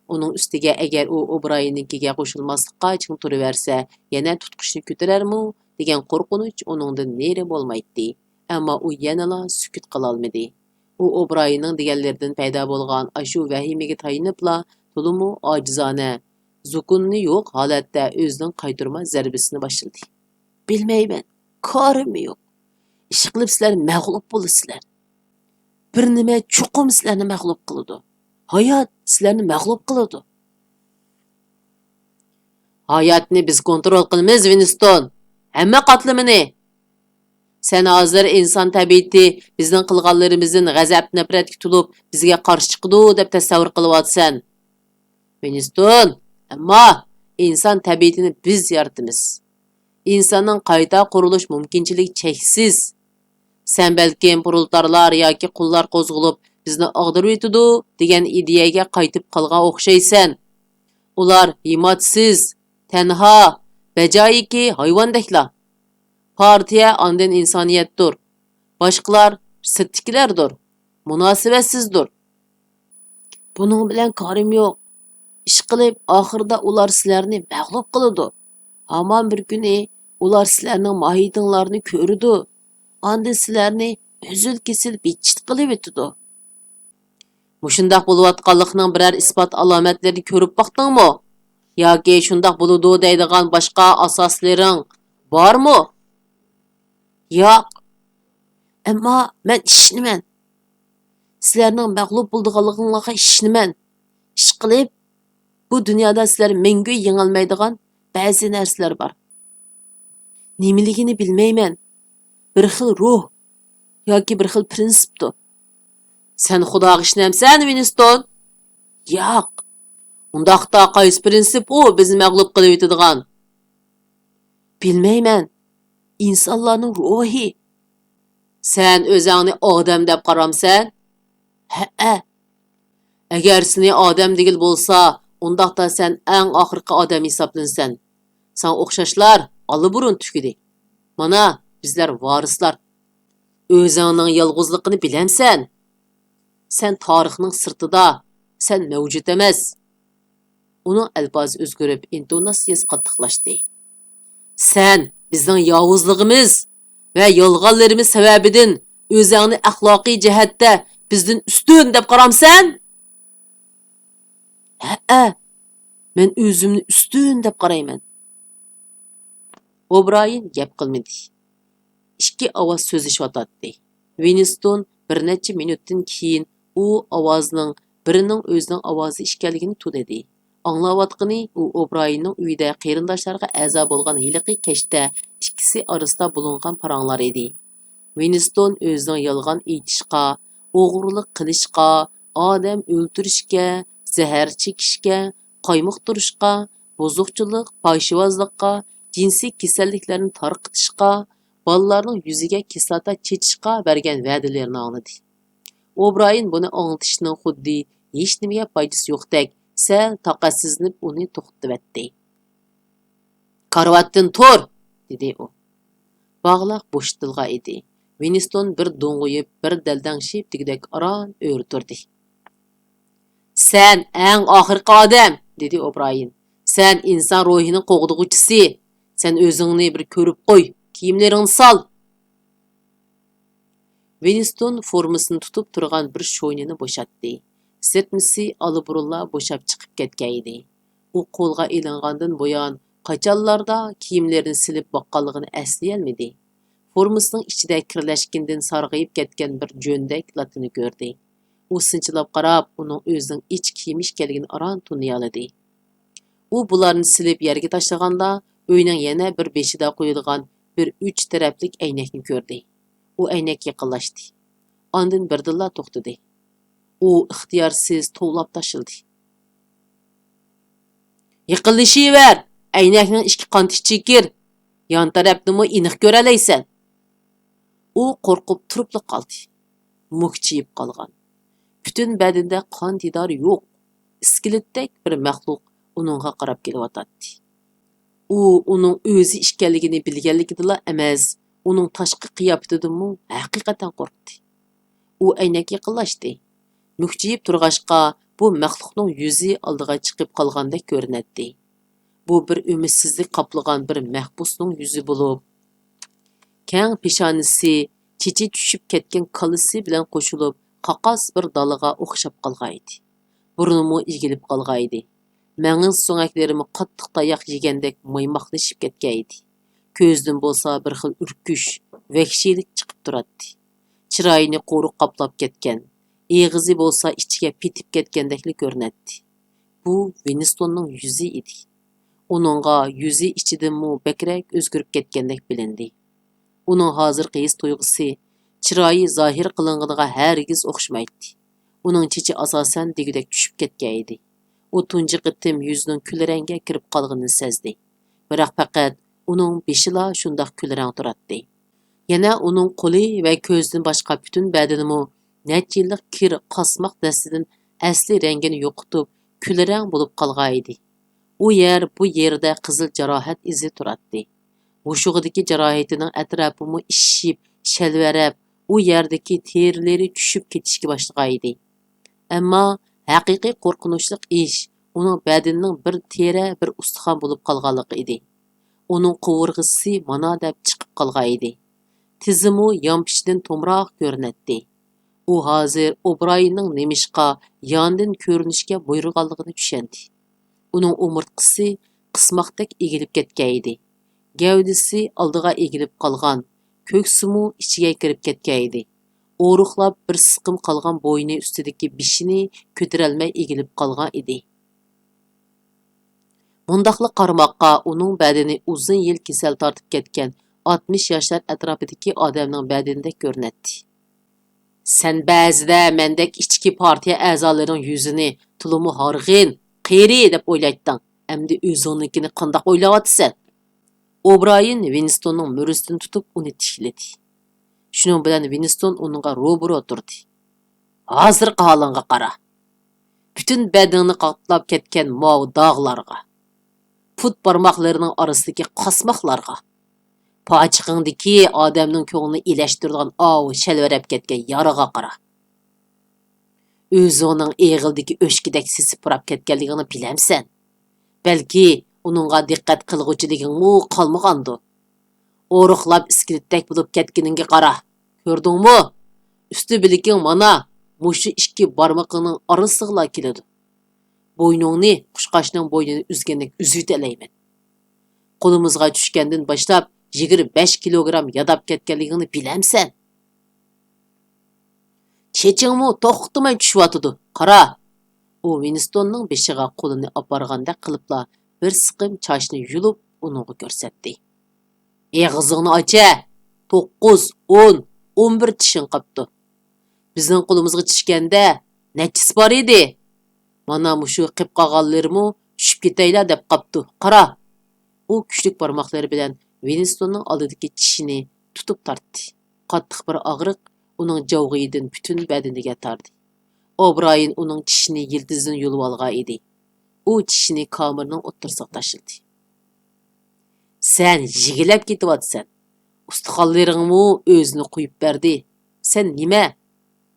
ئۇنىڭ ئۈستىگە ئەگەر ئۇ ئوبرايېننىڭكىگە قوشۇلماسلىققا چىڭ تۇرۇۋەرسە، يەنە تۇتقۇچنى كۆتۈرەرمۇ دېگەن قورقۇنچ ئۇنىڭدىن نېرى بولمايتتى. ئەمما ئۇ يەنىلا سۈكۈت قىلالمىدى. ئۇ ئوبرايېننىڭ دېگەنلىرىدىن پەيدا بولغان ئاشۇ ۋەھىمىگە تايىنىپلا تولىمۇ ئاجىزانە، زۇكۇنى يوق ھالەتتە ئۆزىنىڭ قايتۇرما زەربىسىنى باشلىدى. بىلمەيمەن، كارىم يوق. ئىشقىلىپ سىلەر مەغلۇپ بولىسىلەر. بىر نېمە چوقۇم سىلەرنى مەغلۇپ قىلىدۇ. ھايات سىلەرنى مەغلۇپ قىلىدۇ. ھاياتنى بىز كونترول قىلىمىز، ۋىنستون. ھەممە قاتلىمىنى. سەن ھازىر ئىنسان تەبىئىتى بىزنىڭ قىلغانلىرىمىزدىن غەزەپ-نەپرەتكە تولۇپ، بىزگە قارشى چىقىدۇ دەپ تەسەۋۋۇر قىلىۋاتىسەن. ۋىنستون، ئەمما ئىنسان تەبىئىتىنى بىز يارىتىمىز. ئىنساننىڭ قايتا قۇرۇلۇش مۇمكىنچىلىكى چەكسىز. سەن بەلكىم پرولېتارلار ياكى قۇللار قوزغىلىپ بىزنى ئاغدۇرۇۋېتىدۇ دېگەن ئىدىيەگە قايتىپ قالغان ئوخشايسەن. ئۇلار ھىممەتسىز، تەنھا، بەجايىكى ھايۋاندەكلا. پارتىيە ئاندىن ئىنسانىيەتتۇر. باشقىلار سىرتتىكىلەردۇر، مۇناسىۋەتسىزدۇر. بۇنىڭ بىلەن كارىم يوق. ئىشقىلىپ، ئاخىرىدا ئۇلار سىلەرنى مەغلۇپ قىلىدۇ. ھامان بىر كۈنى ئۇلار سىلەرنىڭ ماھىيىتىڭلارنى كۆرىدۇ. ئاندىن سىلەرنى ئۈزۈل-كېسىل بىتچىت قىلىۋېتىدۇ. مۇشۇنداق بولۇۋاتقانلىقىنىڭ بىرەر ئىسپات ئالامەتلىرىنى كۆرۈپ باقتىڭمۇ؟ ياكى شۇنداق بولىدۇ دەيدىغان باشقا ئاساسلىرىڭ بارمۇ؟ ياق. ئەمما مەن ئىشىنىمەن. سىلەرنىڭ مەغلۇپ بولىدىغانلىقىڭلارغا ئىشىنىمەن. ئىشقىلىپ، بۇ دۇنيادا سىلەر مەڭگۈ يېڭەلمەيدىغان بەزى نەرسىلەر بار. نېمىلىكىنى بىلمەيمەن. بىر خىل روھ. ياكى بىر خىل پرىنسىپتۇ؟ سەن خۇداغا ئىشىنەمسەن، ۋىنستون؟ ياق. ئۇنداقتا قايسى پرىنسىپ ئۇ بىزنى مەغلۇپ قىلىۋېتىدىغان؟ بىلمەيمەن. ئىنسانلارنىڭ روھى. سەن ئۆزۈڭنى ئادەم دەپ قارامسەن؟ ھەئە. ئەگەر سېنى ئادەم دېگىلى بولسا، ئۇنداقتا سەن ئەڭ ئاخىرقى ئادەم ھېسابلىنىسەن. ساڭا ئوخشاشلار ئاللىبۇرۇن تۈگىدى. مانا، بىزلەر ۋارىسلار. ئۆزۈڭنىڭ يالغۇزلۇقىنى بىلەمسەن؟ سەن تارىخنىڭ سىرتىدا، سەن مەۋجۇت ئەمەس. ئۇنىڭ ئەلپازى ئۆزگىرىپ، ئىنتوناتسىيەسى قاتتىقلاشتى. سەن بىزنىڭ ياۋۇزلۇقىمىز ۋە يالغانلىرىمىز سەۋەبىدىن ئۆزۈڭنى ئەخلاقىي جەھەتتە بىزدىن ئۈستۈن دەپ قارامسەن؟ ھەئە، مەن ئۆزۈمنى ئۈستۈن دەپ قارايمەن. ئوبرايېن گەپ قىلمىدى. ئىككى ئاۋاز سۆزلىشىۋاتاتتى. ۋىنستون بىر نەچچە مىنۇتتىن كېيىن ئۇ ئاۋازنىڭ بىرىنىڭ ئۆزىنىڭ ئاۋازى ئىكەنلىكىنى تونۇدى. ئاڭلاۋاتقىنى ئۇ ئوبرايېننىڭ ئۆيىدە قېرىنداشلارغا ئەزا بولغان ھېلىقى كەچتە ئىككىسى ئارىسىدا بولۇنغان پاراڭلار ئىدى. ۋىنستون ئۆزىنىڭ يالغان ئېيتىشقا، ئوغرىلىق قىلىشقا، ئادەم ئۆلتۈرۈشكە، زەھەر چېكىشكە، قايمۇقتۇرۇشقا، بۇزۇقچىلىق، پاھىشىۋازلىققا، جىنسىي كېسەللىكلەرنى تارقىتىشقا، بالىلارنىڭ يۈزىگە كىسلاتا چېچىشقا بەرگەن ۋەدىلىرىنى ئاڭلىدى. ئوبرايېن بۇنى ئاڭلىتىشنىڭ خۇددى ھېچنېمىگە پايدىسى يوقتەك، سەل تاقەتسىزلىنىپ ئۇنى توختىتىۋەتتى. «كارىۋاتتىن تۇر!» دېدى ئۇ. باغلاق بوشىتىلغان ئىدى. ۋىنستون بىر دوڭغىيىپ، بىر دەلدەڭشىپ دېگۈدەك ئاران ئۆرە تۇردى. «سەن ئەڭ ئاخىرقى ئادەم!» دېدى ئوبرايېن. «سەن ئىنسان روھىنىڭ قوغدىغۇچىسى! سەن ئۆزۈڭنى بىر كۆرۈپ قوي! كىيىملىرىڭنى سال!» ۋىنستون فورمىسىنى تۇتۇپ تۇرغان بىر شوينىنى بوشاتتى. سىرتمىسى ئاللىبۇرۇنلا بوشاپ چىقىپ كەتكەن ئىدى. ئۇ قولغا ئېلىنغاندىن بۇيان، قاچانلاردا كىيىملىرىنى سېلىپ باققانلىقىنى ئەسلىيەلمىدى. فورمىسىنىڭ ئىچىدە كىرلەشكىندىن سارغىيىپ كەتكەن بىر جۆندەك لاتىنى كۆردى. ئۇ سىنچىلاپ قاراپ، ئۇنىڭ ئۆزىنىڭ ئىچ كىيىمى ئىكەنلىكىنى ئاران تونۇيالىدى. ئۇ بۇلارنى سېلىپ يەرگە تاشلىغاندا، ئۆينىڭ يەنە بىر بېشىدا قويۇلغان بىر ئۈچ تەرەپلىك ئەينەكنى كۆردى. ئۇ ئەينەككە يېقىنلاشتى. ئاندىن بىردىنلا توختىدى. ئۇ ئىختىيارسىز توۋلاپ تاشلىدى. «يېقىنلىشىۋەر! ئەينەكنىڭ ئىككى قانىتى چېكىر! يان تەرەپنىمۇ ئېنىق كۆرەلەيسەن!» ئۇ قورقۇپ تۇرۇپلا قالدى. مۈكچىيىپ قالغان، پۈتۈن بەدىنىدە قان دىدارى يوق، ئىسكىلىتتەك بىر مەخلۇق ئۇنىڭغا قاراپ كېلىۋاتاتتى. ئۇ ئۇنىڭ ئۆزى ئىكەنلىكىنى بىلگەنلىكىدىنلا ئەمەس، ئۇنىڭ تاشقى قىياپىتىدىنمۇ ھەقىقەتەن قورقتى. ئۇ ئەينەككە يېقىنلاشتى. مۈكچىيىپ تۇرغاچقا، بۇ مەخلۇقنىڭ يۈزى ئالدىغا چىقىپ قالغاندەك كۆرۈنەتتى. بۇ بىر ئۈمىدسىزلىك قاپلىغان بىر مەھبۇسنىڭ يۈزى بولۇپ، كەڭ پېشانىسى، چېچى چۈشۈپ كەتكەن كاللىسى بىلەن قوشۇلۇپ، قاقاس بىر دالىغا ئوخشاپ قالغانىدى. بۇرنىمۇ ئېگىلىپ قالغانىدى. مەڭز سۆڭەكلىرىمۇ قاتتىق تاياق يېگەندەك مايماقلىشىپ كەتكەنىدى. كۆزىدىن بولسا بىر خىل ئۈركۈش، ۋەھشىيلىك چىقىپ تۇراتتى. چىرايىنى قورۇق قاپلاپ كەتكەن، ئېغىزى بولسا ئىچىگە پېتىپ كەتكەندەكلا كۆرۈنەتتى. بۇ ۋىنستوننىڭ يۈزى ئىدى. ئۇنىڭغا يۈزى ئىچىدىنمۇ بەكرەك ئۆزگىرىپ كەتكەندەك بىلىندى. ئۇنىڭ ھازىرقى ھېس-تۇيغۇسى چىرايى زاھىر قىلىنغىنىغا ھەرگىز ئوخشىمايتتى. ئۇنىڭ چېچى ئاساسەن دېگۈدەك چۈشۈپ كەتكەن ئىدى. ئۇ تۇنجى قېتىم يۈزىنىڭ كۈلرەڭگە كىرىپ قالغىنىنى سەزدى. بىراق پەقەت ئۇنىڭ بېشىلا شۇنداق كۈلرەڭ تۇراتتى. يەنە ئۇنىڭ قولى ۋە كۆزىدىن باشقا پۈتۈن بەدىنىمۇ نەچچە يىللىق كىر قاسماق دەستىدىن ئەسلى رەڭگىنى يوقىتىپ، كۈلرەڭ بولۇپ قالغانىدى. ئۇ يەر بۇ يەردە قىزىل جاراھەت ئىزى تۇراتتى. ھوشۇغىدىكى جاراھىتىنىڭ ئەتراپىمۇ ئىششىپ، شەلۋەرەپ، ئۇ يەردىكى تېرىلىرى چۈشۈپ كېتىشكە باشلىغانىدى. ئەمما ھەقىقىي قورقۇنچلۇق ئىش ئۇنىڭ بەدىنىنىڭ بىر تېرە، بىر ئۇستىخان بولۇپ قالغانلىقى ئىدى. ئۇنىڭ قوۋۇرغىسى مانا دەپ چىقىپ قالغانىدى. تىزىمۇ يانپىچىدىن تومراق كۆرۈنەتتى. ئۇ ھازىر ئوبرايېننىڭ نېمىشقا ياندىن كۆرۈنۈشكە بۇيرۇغانلىقىنى چۈشەندى. ئۇنىڭ ئومۇرتقىسى قىسماقتەك ئېگىلىپ كەتكەنىدى. گەۋدىسى ئالدىغا ئېگىلىپ قالغان، كۆكسىمۇ ئىچىگە كىرىپ كەتكەنىدى. ئورۇقلاپ بىر سىقىم قالغان بوينى ئۈستىدىكى بېشىنى كۆتۈرەلمەي ئېگىلىپ قالغان ئىدى. مۇنداقلا قارىماققا ئۇنىڭ بەدىنى ئۇزۇن يىل كېسەل تارتىپ كەتكەن ئاتمىش ياشلار ئەتراپىدىكى ئادەمنىڭ بەدىنىدەك كۆرۈنەتتى. سەن بەزىدە مەندەك ئىچكى پارتىيە ئەزالىرىنىڭ يۈزىنى تولىمۇ ھارغىن، قېرى دەپ ئويلايتتىڭ. ئەمدى ئۆزۈڭنىڭكىنى قانداق ئويلاۋاتىسەن؟ ئوبرايېن ۋىنستوننىڭ مۈرىسىدىن تۇتۇپ ئۇنى تىكلىدى. شۇنىڭ بىلەن ۋىنستون ئۇنىڭغا روبىرو تۇردى. ھازىرقى ھالىڭغا قارا. پۈتۈن بەدىنىڭنى قاپلاپ كەتكەن ماۋۇ داغلارغا، پۇت بارماقلىرىنىڭ ئارىسىدىكى قاسماقلارغا، پاچىقىڭدىكى ئادەمنىڭ كۆڭلىنى ئىلەشتۈرىدىغان ئاۋۇ شەلۋەرەپ كەتكەن يارىغا قارا. ئۆزۈڭنىڭ ئېغىلدىكى ئۆچكىدەك سېسىپ پۇراپ كەتكەنلىكىڭنى بىلەمسەن؟ بەلكى ئۇنىڭغا دىققەت قىلغۇچىلىكىڭمۇ قالمىغاندۇ؟ ئورۇقلاپ ئىسكىلىتتەك بولۇپ كەتكىنىڭگە قارا. كۆردۈڭمۇ؟ ئۈستى بىلىكىڭ مانا مۇشۇ ئىككى بارمىقىڭنىڭ ئارىسىغىلا كېلىدۇ. بوينۇڭنى قۇشقاچنىڭ بوينىنى ئۈزگەندەك ئۈزۈۋېتەلەيمەن. قولىمىزغا چۈشكەندىن باشلاپ يىگىرمە بەش كىلوگرام ياداپ كەتكەنلىكىڭنى بىلەمسەن؟ چېچىڭمۇ توختىماي چۈشۈۋاتىدۇ، قارا! ئۇ ۋىنستوننىڭ بېشىغا قولىنى ئاپارغاندەك قىلىپلا بىر سىقىم چاچنى يۇلۇپ ئۇنىڭغا كۆرسەتتى. ئېغىزىڭنى ئاچە! توققۇز، ئون، ئون بىر چىشىڭ قاپتۇ. بىزنىڭ قولىمىزغا چۈشكەندە نەچچىسى بار ئىدى؟ مانا مۇشۇ قېپ قالغانلىرىمۇ چۈشۈپ كېتەيلا دەپ قاپتۇ، قارا! ئۇ كۈچلۈك بارماقلىرى بىلەن ۋىنستوننىڭ ئالدىدىكى چىشىنى تۇتۇپ تارتتى. قاتتىق بىر ئاغرىق ئۇنىڭ جاۋغىيىدىن پۈتۈن بەدىنىگە تاردى. ئوبرايېن ئۇنىڭ چىشىنى يىلتىزىدىن يۇلۇۋالغان ئىدى. ئۇ چىشىنى كامېرنىڭ ئوتتۇرىسىغا تاشلىدى. سەن يېگىلەپ كېتىۋاتىسەن. ئۇستىخانلىرىڭمۇ ئۆزىنى قويۇپ بەردى. سەن نېمە؟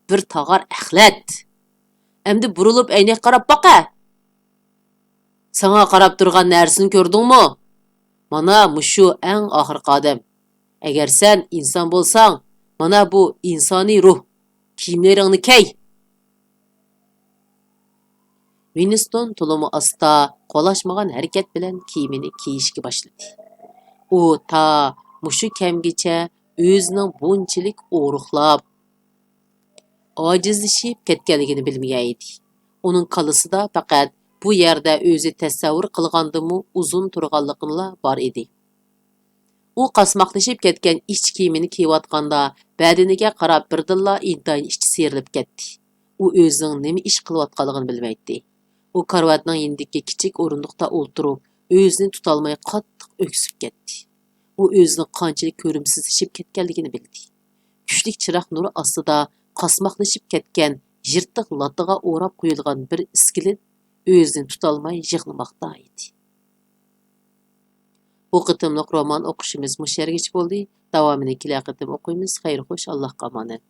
بىر تاغار ئەخلەت. ئەمدى بۇرۇلۇپ ئەينەككە قاراپ باقە! ساڭا قاراپ تۇرغان نەرسىنى كۆردۈڭمۇ؟ مانا مۇشۇ ئەڭ ئاخىرقى ئادەم. ئەگەر سەن ئىنسان بولساڭ، مانا بۇ ئىنسانىي روھ. كىيىملىرىڭنى كىي! ۋىنستون تولىمۇ ئاستا، قولاشمىغان ھەرىكەت بىلەن كىيىمىنى كىيىشكە باشلىدى. ئۇ تا مۇشۇ كەمگىچە ئۆزىنىڭ بۇنچىلىك ئورۇقلاپ، ئاجىزلىشىپ كەتكەنلىكىنى بىلمىگەن ئىدى. ئۇنىڭ كاللىسىدا پەقەت بۇ يەردە ئۆزى تەسەۋۋۇر قىلغاندىنمۇ ئۇزۇن تۇرغانلىقىلا بار ئىدى. ئۇ قاسماقلىشىپ كەتكەن ئىچ كىيىمىنى كىيىۋاتقاندا، بەدىنىگە قاراپ بىردىنلا ئىنتايىن ئىچى سىيرىلىپ كەتتى. ئۇ ئۆزىنىڭ نېمە ئىش قىلىۋاتقانلىقىنى بىلمەيتتى. ئۇ كارىۋاتنىڭ يېنىدىكى كىچىك ئورۇندۇقتا ئولتۇرۇپ، ئۆزىنى تۇتالماي قاتتىق ئۆكسۈپ كەتتى. ئۇ ئۆزىنىڭ قانچىلىك كۆرۈمسىزلىشىپ كەتكەنلىكىنى بىلدى. كۈچلۈك چىراغ نۇرى ئاستىدا قاسماقلىشىپ كەتكەن يىرتىق لاتىغا ئوراپ قويۇلغان بىر ئىسكىلىت ئۆزىنى تۇتالماي يىغلىماقتا ئىدى. بۇ قېتىملىق رومان ئوقۇشىمىز مۇشۇ يەرگىچە بولدى. داۋامىنى كېلەر قېتىم ئوقۇيمىز. خەير خوش، ئاللاھقا ئامانەت.